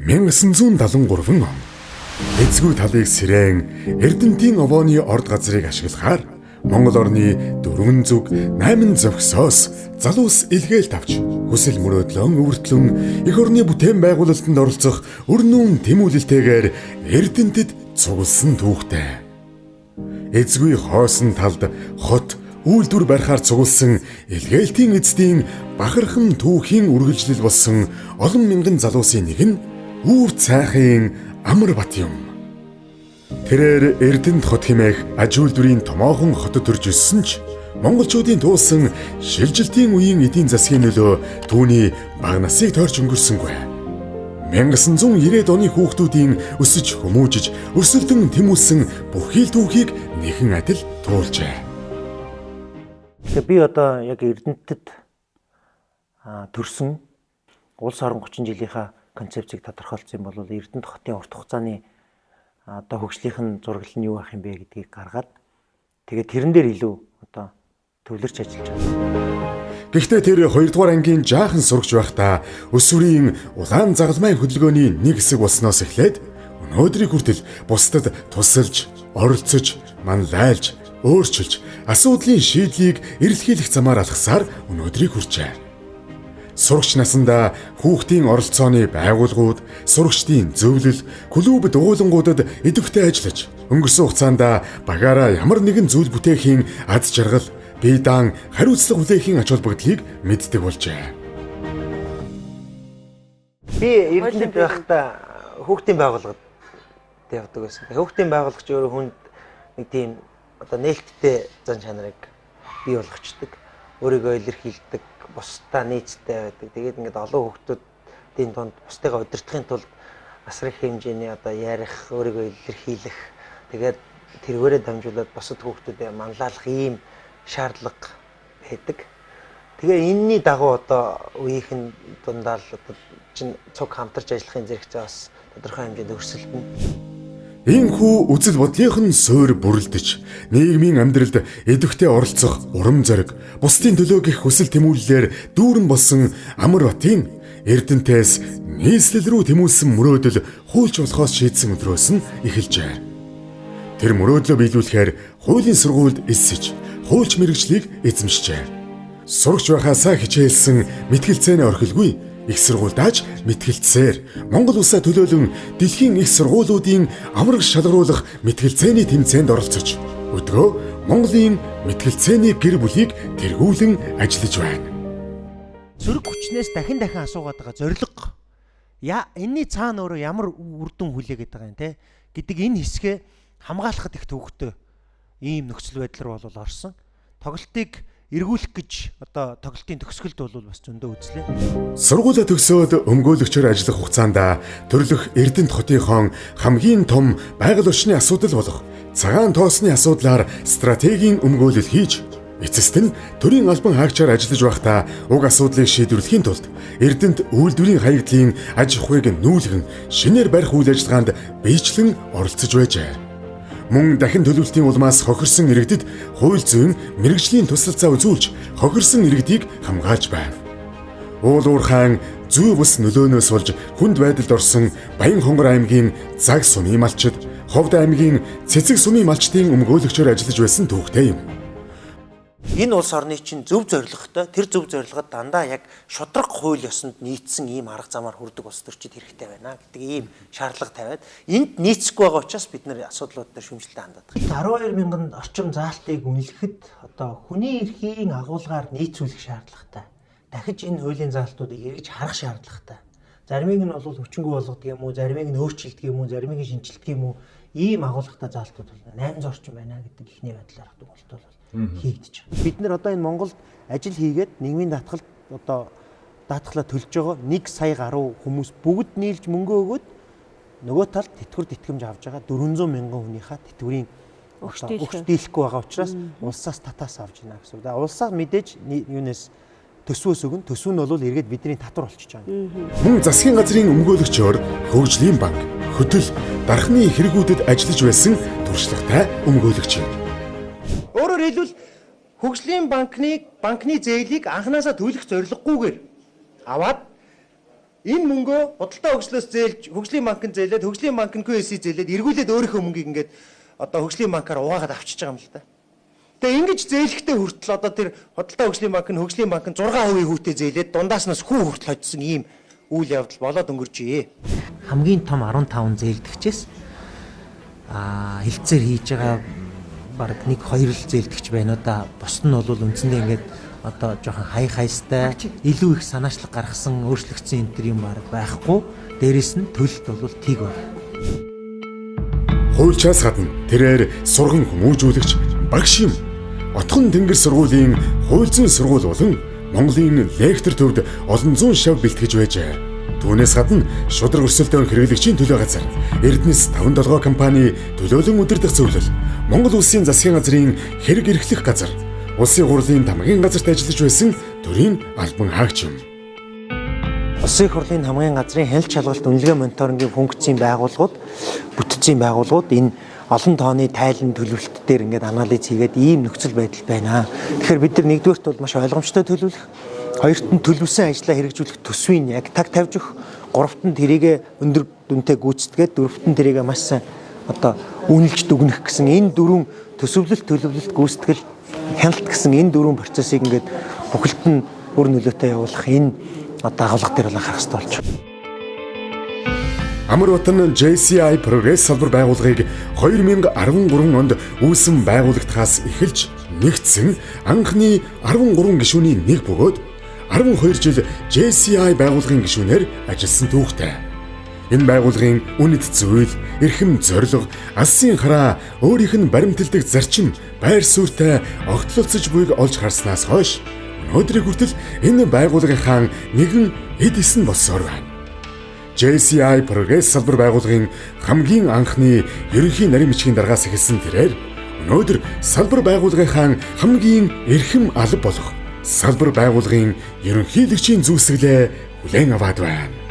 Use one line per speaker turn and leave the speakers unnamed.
1973 он. Эзгүй талыг сэрээн Эрдэнтийн овооны орд газрыг ашиглахаар Монгол орны 4 зүг 8 зохисоос залуус илгээл тавч хүсэл мөрөөдлөн өвөртлөн эх орны бүтээн байгуулалтанд оролцох өрнүүн тэмүүлэлтэйгээр Эрдэнтэд цугласан түүхтэй. Эзгүй хоосон талд хот үйлдвэр барихаар цугласан илгээлтийн эцдийн бахархан түүхийн үргэлжлэл болсон олон мянган залуусын нэг нь Үүр цайхын Амарбат юм. Тэрээр Эрдэнэт хот хэмээх аж үйлдвэрийн томоохон хотод төрж өссөн ч монголчуудын туулсан шилжилтийн үеийн эдийн засгийн нөлөө түүний бага насыг тойрч өнгөрсөнгүй. 1990-ад оны хүүхдүүдийн өсөж хүмүүжиж өрсөлдөн тэмүүлсэн бүхий л түүхийг нэгэн адил туулжээ.
Тэгэхээр би одоо яг Эрдэнэтэд төрсөн улс орон 30 жилийнхаа концепцийг тодорхойлсон юм бол Эрдэнэт хотын урт хугацааны одоо хөгжлийнх нь зураглал нь юу байх юм бэ гэдгийг гаргаад тэгээд тэрэн дээр илүү одоо төвлөрч ажиллаж байгаа.
Гэхдээ тэр 2 дугаар ангийн жаахан сурагч байхдаа өсвөрийн улаан загалмайн хөдөлгөөний нэг хэсэг болсноос эхлээд өнөөдрийг хүртэл бусдад тусалж, оролцож, манлайлж, өөрчилж, асуудлын шийдлийг эрэлхийлэх замаар алхасаар өнөөдрийг хүрчээ. Сурагч насандаа хүүхдийн оролцооны байгууллагууд, сурагчдын зөвлөл, клуб дугуйлангуудад идэвхтэй ажиллаж, өнгөрсөн хугацаанд багаараа ямар нэгэн зүйл бүтээхийн аз жаргал, бие даан хариуцлага хүлээхийн ач холбогдлыг мэддэг болжээ.
Би Эрдэнэт байхдаа хүүхдийн байгууллагад явдаг байсан. Хүүхдийн байгууллагч өөрөө хүнд нэг тийм одоо нээлттэй зан чанарыг бий болгочдөг. Өөрийгөө илэрхийлдэг, бусдаа нийцтэй байдаг. Тэгээд ингээд олон хүүхдүүдийн дунд бусдыгаа удирдахын тулд асар их хэмжээний одоо ярих, өөрийгөө илэрхийлэх, тэгээд тэргээрээ дамжуулаад бусад хүүхдүүдэд манлайлах ийм шаардлага байдаг. Тэгээ энэний дагуу одоо үеийнх нь дундаа л одоо чинь цуг хамтарч ажиллахын зэрэгцээ бас тодорхой хэмжээнд өрсөлдөнө.
Иймхүү үзэл бодлынх нь суур бүрэлдэж, нийгмийн амьдралд идэвхтэй оролцох урам зориг, бусдын төлөө гих хүсэл тэмүүллээр дүүрэн болсон Амарбатын Эрдэнтээс нийслэл рүү тэмүүлсэн мөрөөдөл хуульч болохоос шийдсэн өдрөөс нь эхэлжээ. Тэр мөрөөдлөө биелүүлэхээр хуулийн сургуульд элсэж, хуульч мэргэжлийг эзэмшжээ. Сурагч байхаасаа хичээлсэн мэтгэлцээний орхилгүй их сургуульдаач мэтгэлцээр Монгол улсаа төлөөлөн дэлхийн их сургуулиудын аварга шалгаруулах мэтгэлцээний тэмцээнд оролцож, өдгөө Монголын мэтгэлцээний гэр бүлийг тэргүүлэн ажиллаж байна.
Сөрөг хүчнээс дахин дахин асуугаад байгаа зорилго. Я энэний цаана өөрөө ямар үр дүн хүлээгээд байгаа юм те гэдэг энэ хэсгээ хамгаалахад их төвөгтэй ийм нөхцөл байдал руу бол орсон. Тоглолтыг эргүүлэх гэж одоо тоглолтын төгсгөлд бол бас зөндөө үзлээ.
Сургуулиа төгсөөд өмгөөлөгчөөр ажиллах хугацаанд төрлөх Эрдэнэт хотынхон хамгийн том байгаль орчны асуудал болох цагаан тоосны асуудлаар стратегийн өмгөөлөл хийж, эцэст нь төрийн албан хаагчаар ажиллаж байхдаа уг асуудлыг шийдвэрлэхийн тулд Эрдэнэт үйлдвэрийн хаягдлын аж ахуйг нүүлгэн шинээр барих үйл ажиллагаанд биечлэн оролцож байжээ. Мөн дахин төлөвлөлтийн улмаас хохирсон иргэдэд хууль зүйн мэргэжлийн туслалцаа үзүүлж хохирсон иргэдийг хамгаалж байв. Уул уурхайн зүй бус нөлөөнөөс болж хүнд байдалд орсон Баян-Хонгор аймгийн Цаг сумын малчид, Ховд аймгийн Цэцэг сумын малчдын өмгөөлөгчөөр ажиллаж байсан түүхтэй юм.
Энэ улс орны чинь зөв зорилготой, тэр зөв зорилгод дандаа яг шударга хууль ёсонд нийцсэн ийм арга замаар хүрдэг улс төрчид хэрэгтэй байна гэдэг ийм шаардлага тавиад энд нийцэхгүй байгаа учраас бид нэр асуудлууд дээр шүүмжлэлтэй хандаад байгаа. 12 мянган орчим заалтыг үнэлэхэд одоо хүний эрхийн агуулгаар нийцүүлэх шаардлагатай. Дахиж энэ хуулийн заалтуудыг эргэж харах шаардлагатай. Заримыг нь бол хүчингү болгодог юм уу, заримыг нь өөрчилдөг юм уу, заримыг нь шинэчилдэг юм уу, ийм агуулгатай заалтууд бол 800 орчим байна гэдэг ихний байдлаар дүгнэлт бол хийгдэж байгаа. Бид нар одоо энэ Монголд ажил хийгээд нийгмийн даатгалд одоо даатгалаа төлж байгаа 1 сая гаруй хүмүүс бүгд нийлж мөнгө өгөөд нөгөө талд тэтгэвэр тэтгэмж авж байгаа 400 мянган хүнийхээ тэтгэврийн өгч дийлэхгүй байгаа учраас улсаас татаас авж байна гэсэн үг. Да улсаас мэдээж юунаас төсвөөс өгнө. Төсөв нь бол эргээд бидний татвар болчихж байгаа юм.
Мөн засгийн газрын өмгөөлөгчөөр хөгжлийн банк, хөтөл, дархны хэрэгүүдэд ажиллаж байсан туршлагатай өмгөөлөгч юм.
Өөрөөр хэлбэл хөгжлийн банкны зээлийг анханасаа төлөх зорилгогүйгээр аваад Энэ мөнгөө худалдаа хөгжлөөс зээлж, хөгжлийн банкнд зээлээд, хөгжлийн банк нь QSC зээлээд, эргүүлээд өөрийнхөө мөнгийг ингээд одоо хөгжлийн банкаар угаагаад авчиж байгаа юм л да. Тэгээ ингэж зээлэхдээ хүртэл одоо тэр худалдаа хөгжлийн банк нь хөгжлийн банк нь 6% хүүтэй зээлээд дундаас нь хүү хүртэл хоцсон ийм үйл явдал болоод өнгөрчээ. Хамгийн том 15 зээлдэгчээс хэлцээр хийж байгаа бараг 1 2 л зээлдэгч байна да. Бусд нь бол үндсэндээ ингээд одоо жоохон хай хайстай илүү их санаачлаг гаргасан өөрчлөгдсөн энэ төр юм бараг байхгүй. Дээрээс нь төлөлт бол тийг байна.
Хуульчаас гадна тэрээр сурган хүмүүжүүлэгч, багш юм. Отхон тэнгэр сургуулийн хууль зүйн сургууль болон Монголын лектор төвд олон зуун шав бэлтгэж байжээ. Түүнээс гадна шударга өрсөлдөөн хэрэглэгчийн төлөө газар, Эрдэнэс 57 компани төлөөлөн удирдах зөвлөл, Монгол Улсын засгийн газрын хэрэг эрхлэх газар, Улсын хурлын тамгын газарт ажиллаж байсан төрийн албан хаагч юм.
Улсын хурлын хамгийн газрын хяналт шалгалт үнэлгээ мониторингийн функцийн байгууллагууд, бүтцийн байгууллагууд энэ олон тооны тайлан төлөвлөлт дээр ингээд анализ хийгээд ийм нөхцөл байдал байна. Тэгэхээр бид нар нэгдүгээрт бол маш ойлгомжтой төлөвлөх, хоёрт нь төлөвлөсөн ажлаа хэрэгжүүлэх төсвийг яг таг тавьж өгөх, гуравт нь тэрийгэ өндөр дүнтэй гүйцэтгээд, дөрөвт нь тэрийгэ маш сайн одоо үнэлж дүгнэх гэсэн энэ дөрвөн төсөвлөлт, төлөвлөлт, гүйцэтгэл, хяналт гэсэн энэ дөрвөн процессыг ингээд бүхэлд нь үр нөлөөтэй явуулах энэ одоо агуулга дээр бол анхаарах хэрэгтэй болж байна.
Амар Ватан JCI Progress салбар байгууллагыг 2013 онд үүсэн байгуулагдахаас эхэлж нэгдсэн анхны 13 гишүүний нэг бөгөөд 12 жил JCI байгууллагын гишүүнээр ажилласан түүхтэй. Энэ байгууллагын үнэт зүйл, эрхэм зорилго, алсын хараа, өөрийнх нь баримталдаг зарчим, байр суурьтай огтлолцож буйг олж харснаас хойш өнөөдрийг хүртэл энэ байгууллагынхаа нэгэн эд эс нь болсоор байна. JCI Progress салбар байгууллагын хамгийн анхны ерөнхий нарийн бичгийн даргаас эхэлсэн тэрээр өнөөдөр салбар байгууллагынхаа хамгийн эрхэм алба болох салбар байгууллагын ерөнхийлөгчийн зүйсгэлээ хүлээн аваад байна.